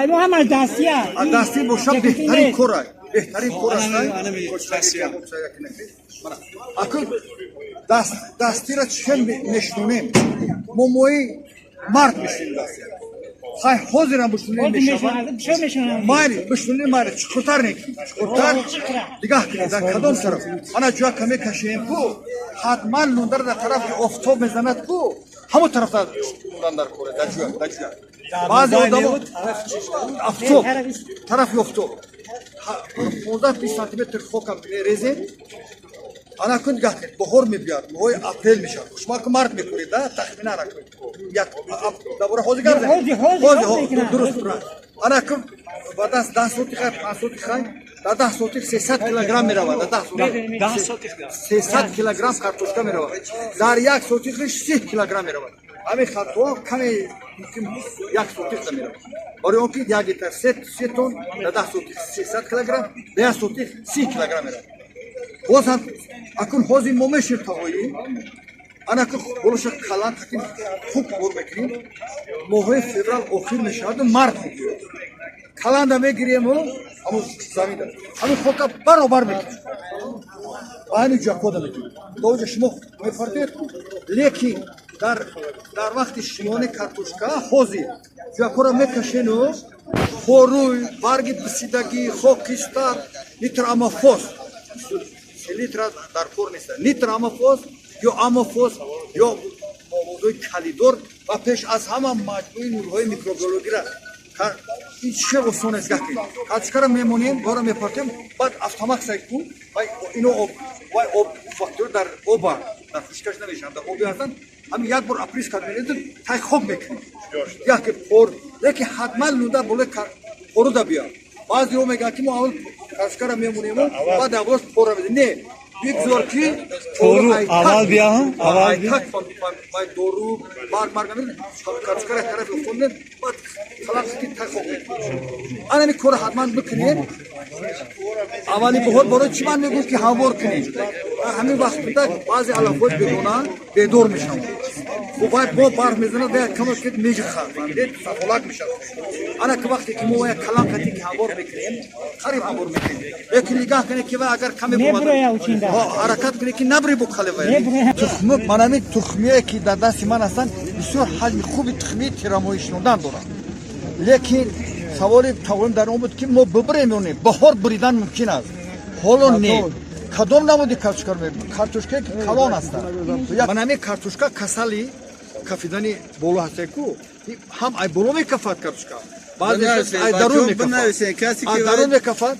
Мо ҳамаш дастия. Дастӣ бошад, беҳтарин кора, беҳтарин кор аст. Акун дастира чӣ мешунонем? Мо моҳи март мешунем дастира. Хай, ҳозирам бишунем мешавад. Майли, бишунем, майли, чуқуртар некунем, чуқуртар дигаҳ кунем. Дар кадом тараф? Ана ҷоя мекашем ку, ҳатман лундара дар тарафи офтоб мезанад ку, ҳамон тарафта лундан дар коре, дар ҷоя, дар ҷоя. Баъзе одамо офтоб, тарафи офтоб 15-20 сантиметр хокам мерезем. Ана кун, нигаҳ кунед, баҳор мебиёд, моҳои апрел мешавад. Шумо ку март мекунед, да, тахминан як дабора ҳозир гап. Дуруст. Ана кун, ба даст 10 сотих, 5 сотих, дар 10 сотих 300 килограмм меравад. Дар 10 сотих 300 килограмм картошка меравад, дар як сотихш 30 килограмм меравад. Ҳамин хатоҳо каме мумкин як сотих меравад, барои он ки як гектар се тон, дар 10 сотих 300 килограмм, дар як сотих 30 килограмм меравад. Боз ҳам акун ҳозир мо мешем тағоӣ, ана ку болоша калан такин хуб кор мекунем. Моҳои феврал охир мешаваду март мебиёд, каланда мегирему ҳамун заминда ҳамин хока баробар мекунем ва ҳамин ҷакода мекунем. То оҷа шумо мефартед, лекин дар вақти шинони картошка ҳозир ҷакора мекашену порӯй, барги писидагӣ, хокистар, нитроаммофос, селитра дар кор нест, нитроаммофос ё амофос ё маводҳои калидор ва пеш аз ҳама маҷмӯи нурҳои микробиологира. Ин чӣ осон аст, гаки картошкара мемонем, бора мепартем, баъд автомат сай ку вай ино об, вай об, бактерия дар оба, дар хушкаш намешаванд, дар оби ҳастанд. Ҳамин як бор опрыскать мерезем, тай хок мекунем, яке пор, лекин ҳатман лунда болои поруда биёд. Баъзеҳо мегӯянд, ки мо аввал картошкара мемонему, баъд аввал пора медем. Не, бигзор ки Пору аввал биёҳам, аввал биё. Так вай дору барг марг картошкара тарафи офтоб, баъд халақ ки тай хок мекунем. Ана ин кора ҳатман бикунед аввали баҳор. Барои чӣ ман мегӯям, ки ҳамвор кунед? Дар ҳамин вақт буда баъзе алафҳои бегона бедор мешаванд, вай бо барф мезанад ва як кама ки межихад, фаҳмидед, сафолак мешавад. Ана ки вақте ки мо як калам кати ки ҳамвор мекунем, қариб ҳамвор мекунем, лекин нигаҳ кунед, ки вай агар каме ҳаракат кунед, ки набри бо кале вай тухми. Манами тухмие, ки дар дасти ман ҳастанд, бисёр ҳаҷми хуби тухмии тирамоҳӣ шинондан доранд. Лекин саволи тавоим дар он буд, ки мо бибирем ё не. Баҳор буридан мумкин аст, ҳоло не. Кадом намуди картошка? Картошкае ки калон ҳастанд. Манами картошка касали кафидани боло ҳасте ку, ҳам ай боло мекафад картошка, баъзе ай дарун мекафад, ай дарун мекафад.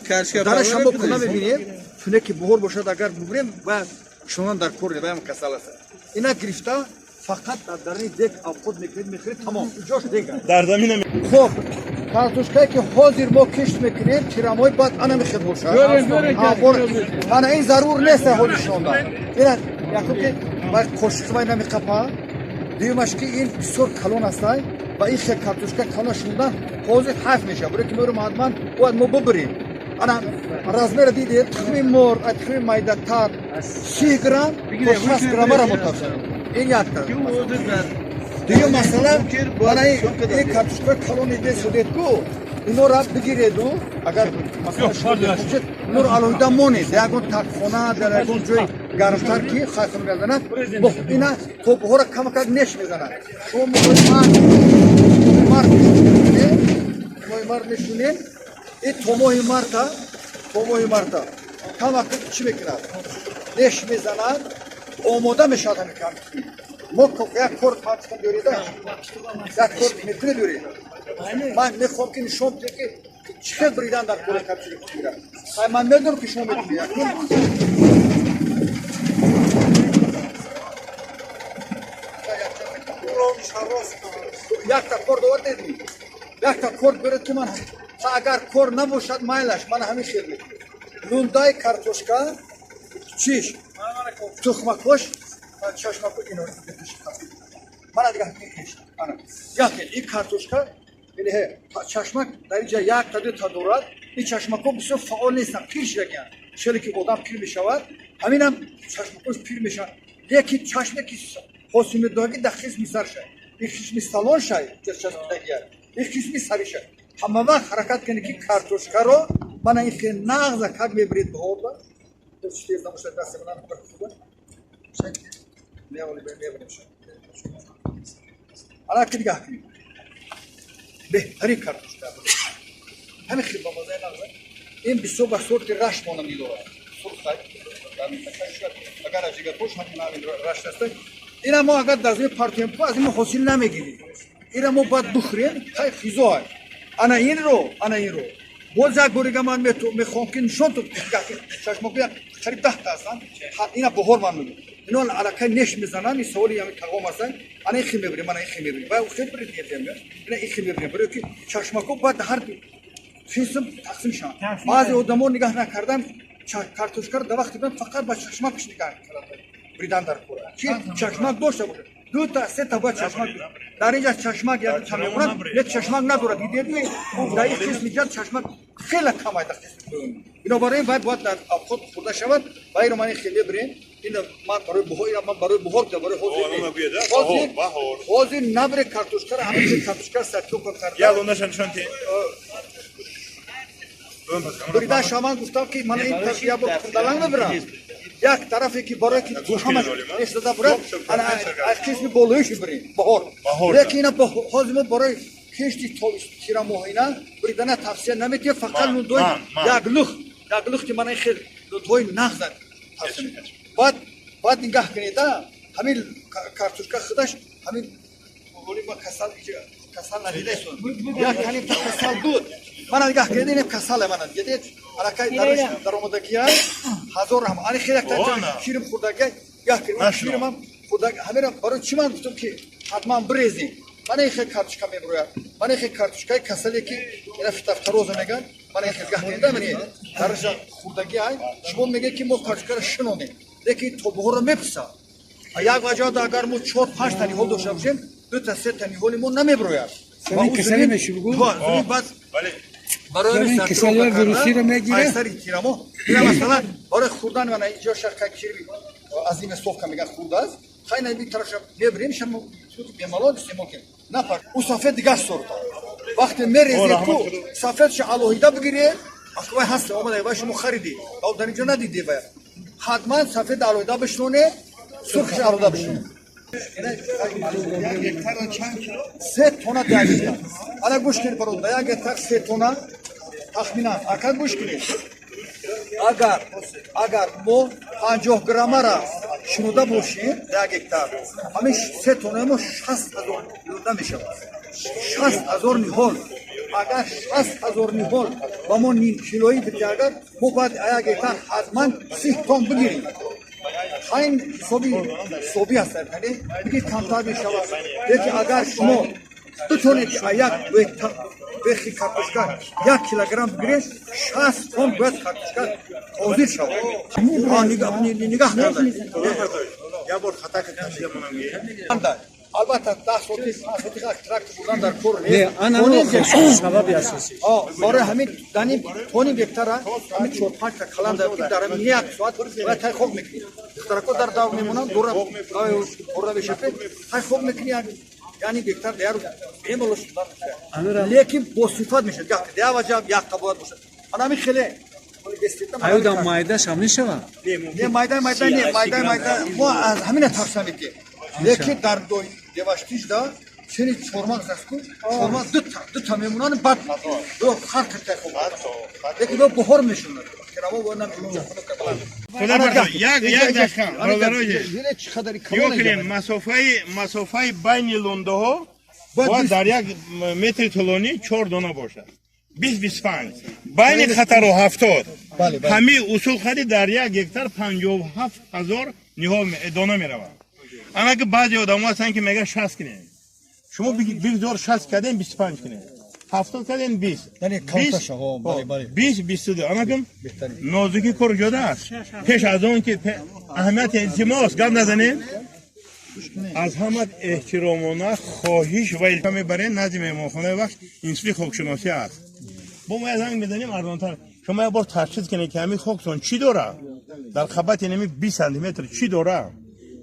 Дараша мо куна мебинем. Туне ки баҳор бошад, агар бубирем, ва шунан дар кор ваям касал аст. Ина гирифта, фақат дар даруни дег авқот мекунед, мехӯред, тамом, ҷош дег. Дар замина. Хоб, картошкае, ки ҳозир мо кишт мекунем, тирамоҳи баъд ана мехед бошад. Ана ин зарур нест ҳозир шонда. Ина якум, ки вай қошиқ вай намеқапа, дуюмаш, ки ин бисёр калон астай ва ин хел картошка калон шундан ҳозир ҳайф мешавад, барои ки мерум ҳатман бояд мо бибирем. Ана размера дидед, тухми мурғ, тухми майдатар 30 грамм то 60 граммара мо тавсия. Ин якта. Дуюм масъала, мана ин картошкаи калони десудед ку, инора бигиреду, агар масалан шумо инора алоҳида монед дар ягон тархона, дар ягон ҷои гармтар, ки хайф мезанад, ина то баҳора камакак неш мезанад. Шумо моҳои март мешунед, моҳи март мешунед, ин то моҳи марта, то моҳи марта камак чӣ мекунад? Неш мезанад, омода мешавад. Ҳамин кам мо як кор пантикан биёрида, як кор метуне биёред. Ман мехоҳам, ки нишон бидем, ки чӣ хел бридан дар кори картошка. Ман медонам, ки шумо метунед. Якта кор довардед, якта кор биёред, ки ман агар кор набошад, майлаш, ман ҳамин хел мекунем. Лундаи картошка чиш, тухмакош, чашмако, ино мана дига. Яке ин картошка чашмак дар инҷа якта дута дорад. Ин чашмакҳо бисёр фаъол нестанд, пир шудагианд. Шеле ки одам пир мешавад, ҳаминам чашмакҳош пир мешавад. Лекин чашме ки ҳосил медоҳад, дар қисми сар шай, ин қисми салон шай часпидагия, ин қисми сари шай. Ҳама вақт ҳаракат кунед, ки картошкаро мана ин хел нағза как мебиред баҳорда. Чӣ намошад, дасти ман мебарем. Ана ки нигоҳ кунед, беҳтарин картошка ҳамин хел ба мазаи нағза. Ин бисёр ба сорти Рашт монандӣ дорад, сурхак. Агар аҷига бош, ҳамин Рашт аст. Ина мо агар дар замин партоем, аз ин мо ҳосил намегирем. Ина мо бояд бихӯрем, хай хизоа. Ана инро боз як борига ман мехоҳам, ки нишон чашмоку қариб 10 та ҳастанд. Ина баҳор ман мегӯям, ино аллакай неш мезананд. Ин саволи ҳами тағом ҳастанд. Ана ин хел мебирем, ана ин хел мебирем, ва хел биред, ина ин хел мебирем, барои ки чашмако бояд ҳар қисм тақсим шаванд. Баъзе одамо нигаҳ накардан, картошкаро дар вақти фақат ба чашмакаш нигаҳ кардан, бридан дар кора, чи чашмак дошта бошад, дута, сета бояд чашмак. Дар инҷа чашмак якта мемонад, як чашмак надорад. Дидед, дар ин қисми ҷа чашмак хеле кам ай дар қисми. Бинобар ин бояд дар обход хӯрда шавад. Ва инро ман ин хел мебирем. Ин ман барои буҳор, ман барои буҳор, барои ҳозир. Ҳозир набре картошкаро, ҳамин хел картошкаро сатёка карда. Я лунаша нишон те. Бурида шаванд, гуфтам, ки ман ин як бор кундаланг мебирам, як тарафе ки барое ки ҳама нешдада бурад, аз қисми болоиш бирем баҳор. Лекин ина ҳозир мо барои кишти тирамоҳина буридана тавсия наметиҳем. Фақат лундои як лух, як лух, ки мана ин хел лундҳои нағза тавсия метиҳем. Баъд нигаҳ кунед, ҳамин картошка худаш ҳамин ма касал, касал надидасон, як ҳаним касал буд. Мана нигаҳ кунед, инем касале, мана дидед, аллакай даромадагия. Ҳазор раҳма, ани хел якта ширим хӯрдагия. Нигаҳ кунед, ширимам хӯрдаг. Ҳамира барои чӣ ман гуфтам, ки ҳатман бирезем? Мана ин хел картошка мебурояд, мана ин хел картошкаи касале, ки ина фитофтороза мегӯянд. Мана ин хел гаҳ кунед, мани дараша хӯрдагӣ ай. Шумо мегӯед, ки мо картошкаро шинонем, лекин то баҳорро меписад. Як ваҷода агар мо чор панҷ та ниҳол дошта бошем, дута, сета ниҳоли мо намеброяд. Касалӣ меши, бугӯ. Баъд барои касалиҳои вирусиро мегирад. Сари тирамо ина масалан барои хӯрдан, мана инҷо шака кирви азиме совка мегӯяд, хурдааст. Хайна ин тарафша мебирем, шама бемалол истеъмол кунем. Нафар ӯ сафед дигар сорта. Вақте мерезед ку, сафедша алоҳида бигиред. Вай ҳаст, омада, вай шумо хариди, дар инҷо надиде. Вай ҳатман сафед алоҳида бишноне, сурхш алоҳида бишноне. 3 тона дар гектар. Ана гӯш кунед, бародар, як гектар 3 тона тахминан. Ака, гӯш кунед, агар мо 50 граммара шунуда бошем як гектар, ҳамин 3 тонаи мо 60 000 лунда мешавад, 60 000 ниҳол. Агар 60 000 ниҳол ба мо ним килоӣ бите, агар мо бояд як гектар ҳатман 30 тон бигирем. Ҳайн ҳисоби ҳисобӣ ҳаст, диги камтар мешавад. Лекин агар шумо битонед, ки як бехи картошка 1 килограмм бигиред, 60 тон бояд картошка ҳозир шавад. Нигаҳ карда. Як бор хата кашида монам. Албатта, 10 соти, 5 соти трактор бурдан дар кор. Сабаби асосӣ. Барои ҳамин даним тоним гектара, ҳамин чор панҷта каланда, ки дар ҳамин як соат бояд тай хок мекунӣ. Духтарако дар дав мемонанд, дура дура мешапе, тай хок мекунӣ, яъне гектар дар бемалол шудан. Лекин бо сифат мешавад. Гап я ваҷаб якта бояд бошад. Ана ҳамин хеле. Аю дар майдаш ҳам мешавад? Не, майда, майда не, майда, майда мо аз ҳамина тавсия метиҳем. Лекин дар деваштижда чени чормағз аст ку, чормағз дута дута мемонанд, бад ду хар киртай хоб, лекин ду бухор мешунад. Як дақиқа, бародароҷи. Чӣ қадари. Нигоҳ кунед, масофаи байни лундаҳо бояд дар як метри тӯлонӣ чор дона бошад, 20, 25, байни хатаро 70. Ҳамин усул хади дар як гектар 57 000 ниҳол дона меравад. Ана ки баъзе одамо ҳастанд, ки мегӯяд, 60 кунем. Шумо бигзор 60 кардем, 25 кунем, 70 кардем, 20, 20, 22. Ана ки нозукӣ кор ҷода аст. Пеш аз он ки аҳамияти илтимос гап назанем, аз ҳама эҳтиромона хоҳиш ва илтимос мебарем назди меҳмонхонаи вақт, институти хокшиносӣ аст. Бо мо як занг мезанем, арзонтар. Шумо як бор ташхис кунед, ки ҳамин хоктон чӣ дора, дар қабати нами 20 сантиметр чӣ дора,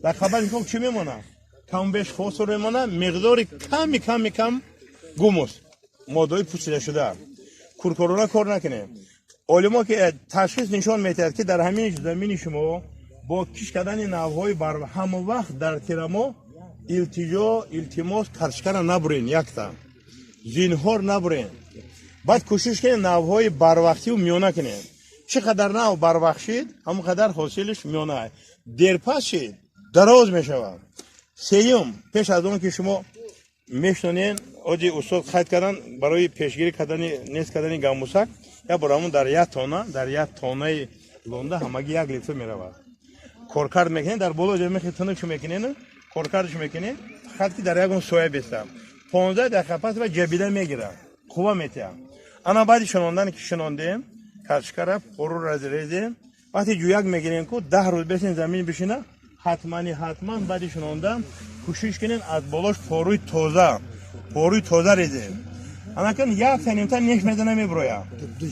дар қабати хок чӣ мемонад? Камбеш фосфор мемонад, миқдори ками ками кам гумус. Моддаҳои пӯсидашуда куркорона кор накунем. Олимо ки ташхис нишон метиҳад, ки дар ҳамин замини шумо бо киш кардани навъҳои бар ҳама вақт дар тирамо илтиҷо, илтимос, карчкара набурен, якта зинҳор набурен. Баъд кӯшиш кунед навъҳои барвақтиву миёна кунед. Чӣ қадар нав барвақт шид, ҳамон қадар ҳосилиш миёна, дерпас шид, дароз мешавад. Сеюм, пеш аз он ки шумо мешунонен, оди устод қайд кардан, барои пешгирӣ кардани нест кардани гамбусак як бор ҳамон дар як тона, дар як тонаи лонда ҳамагӣ 1 литр меравад. Коркард мекунед, дар боло ҷо мехи тунукш мекунед, коркардш мекунед, фақат ки дар ягон соя беста, 15 дақиқа пас ва ҷабида мегирад, қувва метиҳад. Ана баъди шунондане ки шунондем, картошкара порура резем, вақте ҷӯяк мегирем ку, 10 рӯз бесин замин бишина. Ҳатмани ҳатман баъди шунондан кӯшиш кунед аз болош поруи тоза, поруи тоза резем. Анакун як санимта неш мезана, меброя.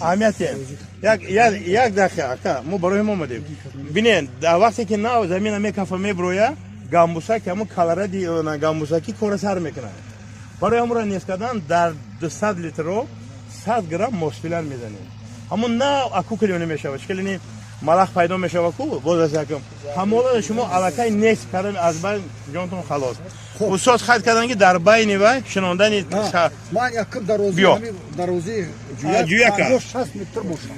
Аҳамияте як дақиқа, ака, мо барои мо омадем. Бинед, дар вақте ки нав замина мекафа, меброя гамбусак, ҳамун каларади гамбусакӣ кора сар мекунад. Барои ҳамонро нест кардан дар 200 литро 100 грамм мосфилан мезанем. Ҳамун нав окукливание мешавад, чикалини малах пайдо мешавад ку, боз аз якм ҳамола шумо аллакай нест кардан, аз байн ҷонтон халос. Устод қайд кардан, ки дар байни вай шинондани Ман якм дарозӣ Биё. ҳамин дарозии ҷӯяка. 50-60 метр бошад.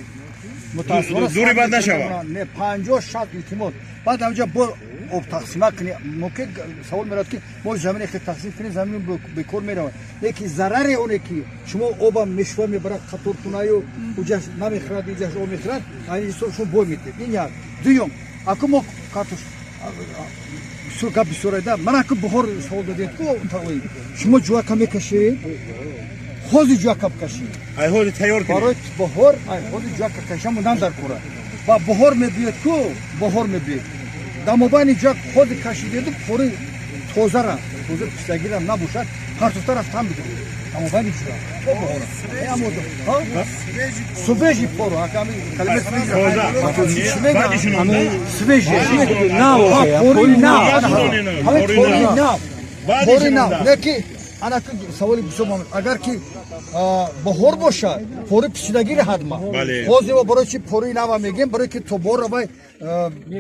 Мутаассифона Дури бад 100 метр нашавад. Не, 50-60, илтимос. Баъд ҳамҷа бо об тақсима кунӣ. Мумкин савол меравад, ки мо замине хел тақсим кунем, замин бекор меравад. Лекин зараре оне ки шумо оба мешва мебарад қатортунаю, уҷаш намехӯрад, иҷаш об мехӯрад, айн ҳисоб шумо бой метед. Ин як. Дуюм, аку мо картош бисёр гап бисёр айда. Ман аку бухор савол додед ку, шумо ҷӯяка мекашед, ҳози ҷӯяка бикашед. Ай ҳози тайёр кунед. Барои баҳор ай ҳози ҷӯяка кашам мондан дар кора. Ва баҳор мебиёд ку, баҳор мебиёд. Дар мобайни ҷӯяк ҳози кашидеду пори тозара, тоза писагира набошад, партофта рафтан бигиред. Дар мобайни ҷӯяк. То баҳора. Свежий пору, аками калима свежий. Тоза. Баъди шинондан? Свежий. Нав, пори нав. Ҳамин Пори нав. Баъди Пори нав. шинондан. Не ки ана саволи бисёр муҳим. Агар ки баҳор бошад, пори писидагири ҳатма. Бале. Ҳозир мо барои чи пори нава мегем? Барои ки то бора вай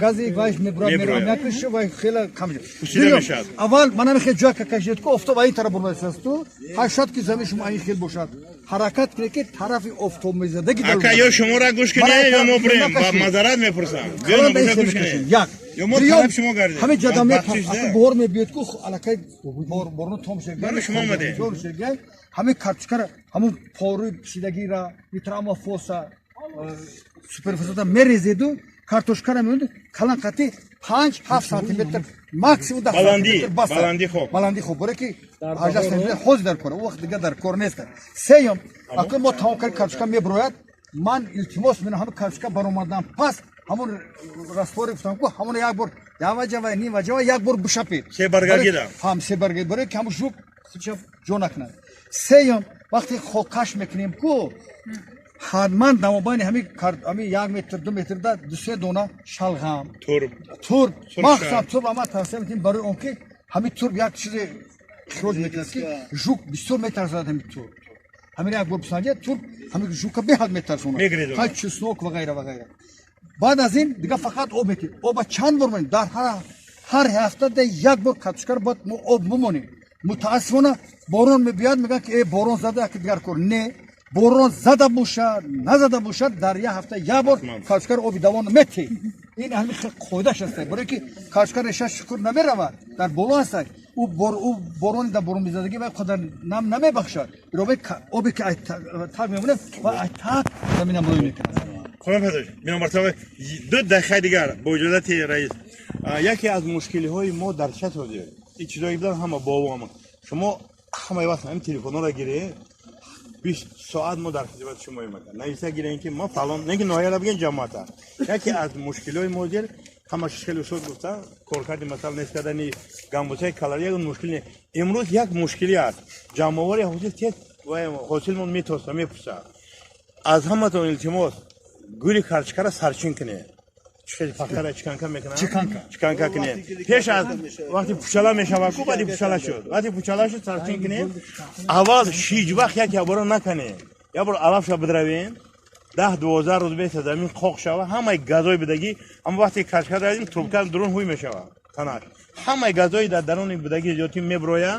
гази вай мебурад, Мебурояд. мекаши вай хеле кам. Пусида мешавад. Аввал мана мехе ҷоя кашид ку, офтоб айн тараф бурмасасту, ҳашад ки замин шумо айн хел бошад. Ҳаракат кунед ки тарафи офтоб мезадаги. Ака, ё шуморо гӯш кунед, ё мо бурем, ба мазарат мепурсам. Биё, набоша, гӯш кунед. Як. Ё мо тараф шумо гардем. Ҳамин ҷадам Бахшиш, да. бор мебиёд ку, аллакай борно том шега. Барои шумо омадем. Шега. Ҳамин картошкара, ҳамун порои писидагира, нитроаммофоса, суперфосфата мерезеду, картошкара меонду, калан қати 5-7 сантиметр, максимум 10 Баландӣ, сантиметр баста. Баландӣ хок. Баландӣ хок. Барои ки 18 сантиметр ҳозир дар кор, он вақт дигар дар кор нест. Сеюм, акун мо тамом кард, картошка меброяд, ман илтимос менам, ҳамин картошка баромадан пас ҳамон раствори гуфтам ку, ҳамон як бор як ваҷава, ним ваҷава як бор бишапед. Се баргагида. Ҳам се баргаги, барои ки ҳамон жук худша ҷо накунад. Сеюм, вақте хоккаш мекунем ку, ҳатман дар мобайни ҳамин 1 метр, 2 метр да ду-се дона шалғам, Турб. турб, Сурб. Махсусан турб ама тавсия метем, барои он ки ҳамин турб як чизе ихроҷ мекунад, ки жук бисёр метарсад. Ҳамин турб, ҳамин як бор бисанҷа, турб ҳамин жука беҳад метарсонад. Мегирезонад. Ҳай, чеснок ва ғайра ва ғайра. Баъд аз ин дига фақат об метем. Оба чанд бор монем? Дар ҳар ҳафта да як бор картошкаро бояд мо об бимонем. Мутаассифона, борон мебиёд, мегӯянд ки э, борон зада, яки дигар кор не. Борон зада бошад, назада бошад, дар як ҳафта як бор картошкаро оби давон метем. Ин ҳамин қоидаш аст, барое ки картошка решаш шукр намеравад, дар боло аст. Ӯ борони дар борон мезадагӣ вай қадар нам намебахшад. Бинобар обе ки таг мемонем ва ай таг заминам рӯй мекунад. Худо фазл. Бинобар 2 дақиқа дигар бо иҷозати раис. Яке аз мушкилиҳои мо дар ча ҳозир? Ин чизое будан ҳама бову ҳама. Шумо ҳамаи вақт ҳамин телефонҳоро гиред, 20 соат мо дар хизмати шумоем. Ака, нависа гирем, ки мо фалон, не ки ноҳияра бигем, ҷамоата. Яке аз мушкилиҳои мо ҳозир ҳамаш хеле устод гуфта, коркарди масъала, нест кардани гамбусаи калари як мушкил не. Имрӯз як мушкилӣ аст. Ҷамъовари ҳосил тез ҳосилмон метоса, мепурсад. Аз ҳаматон илтимос, гули карчкара сарчин кунед. Хеле пахтара чиканка мекунанд. Чиканка. Чиканка кунем. Пеш аз вақти пучала мешава ку, баъди пучала шуд. Вақти пучала шуд, сарчин кунем. Аввал ҳеҷ вақт як бора накунем. Як бор алафша бидравем. 10-12 рӯз беста замин қоқ шава, ҳамаи газои будагӣ, ҳама вақте кашка дадим, трубка дурун ҳуй мешава. Танаш. Ҳамаи газои дар даруни будагӣ зиёдӣ меброя,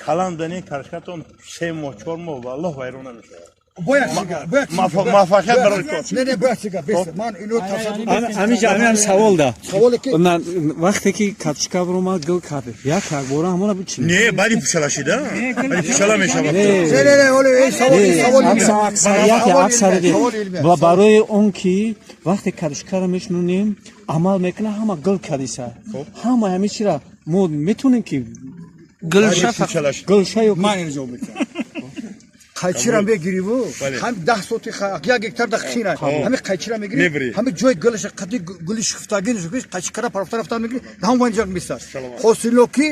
калам дане кашкатон 3 моҳ, 4 моҳ, валлоҳ, вайрон намешавад. Бояд чига, бояд чига. Муваффақият барои кор. Не, бояд чига, бес. Ман ино тасаддуқ. Ҳаминҷа ҳамин савол да. Саволе ки Вақте ки картошка баромад, гул кард, як як бора ҳамона бичинем? Не, баъди пучала шида. Баъди пучала мешавад. Не, оле, эй, савол, савол. Аксарияти, аксарияти ва барои он ки вақте картошкаро мешунонем, амал мекунад, ҳама гул кадиса, ҳама ҳамин чира мо метонем ки Баъди пучала шида. гулша ё Ман ино ҷавоб медиҳам. Қайчира мегириву ҳам 10 соти 1 гектар да хина, ҳами қайчира мегири, ҳами ҷои гулаша қади гули шуфтагинаш қайчи кара парафта рафта мегири, ҳам ванҷа мисар ҳосилоки.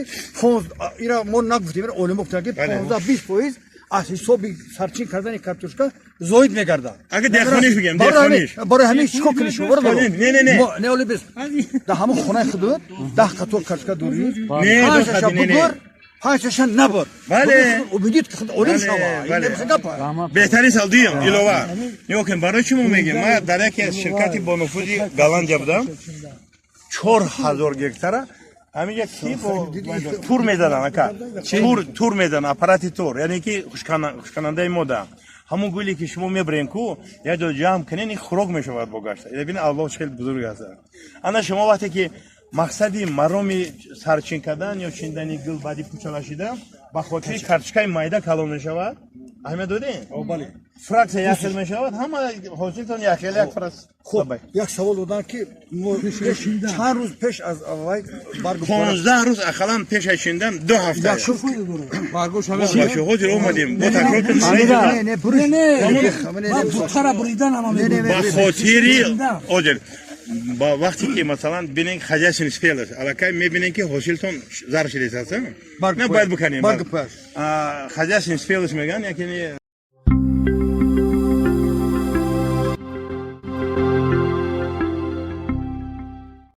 Ира мо нагуфтем, ира олимо гуфтанд, ки 15-20% аз ҳисоби сарчин кардани картошка зоид мегардад. Агар деҳқониш бигем, деҳқониш. Барои ҳамин чикор кунӣ шумо? Не, не, не. Не, оли, бес, да ҳамон хонаи худут 10 қатор картошка дорӣ, Не, панҷаша не, не. бугур, панҷаша набур. Убедит худ олим шава. Гапа. Беҳтарин сал дуюм илова. Нигоҳ кунед, барои чӣ мо мегем? Ман дар яке аз ширкати бонуфузи Голландия будам. 4000 гектара ҳаминҷа ки бо тур мезананд, ака. Тур мезананд, аппарати тур, яъне ки хушканандаи мода. Ҳамон гуле ки шумо мебарен ку, як ҷо ҷамъ кунен, ин хӯрок мешавад бо гашта. Бибин, Аллоҳ хеле бузург аст. Ана шумо вақте ки мақсади мароми сарчин кардан ё чиндани гул баъди пучала шида, ба хотири картошкаи майда калон мешавад, аҳамият додем? Бале. Фраксия як хел мешавад, ҳама ҳосилтон як хел, як фракс. Хуб, як савол додам, ки чанд рӯз пеш аз аввал баргу 15 рӯз ақаллан пеш аз чиндан, 2 ҳафта. Баргош. Ҳозир омадем, бо такрор кунем. Не, не, буриш. Не, бутқара буридан ҳама. Ба хотири ҳозир ба вақте ки, масалан, бинен, хозяйственный спелость аллакай мебинем, ки ҳосилтон зар шидааст, не, бояд биканем. Хозяйственный спелость мегӯянд, якни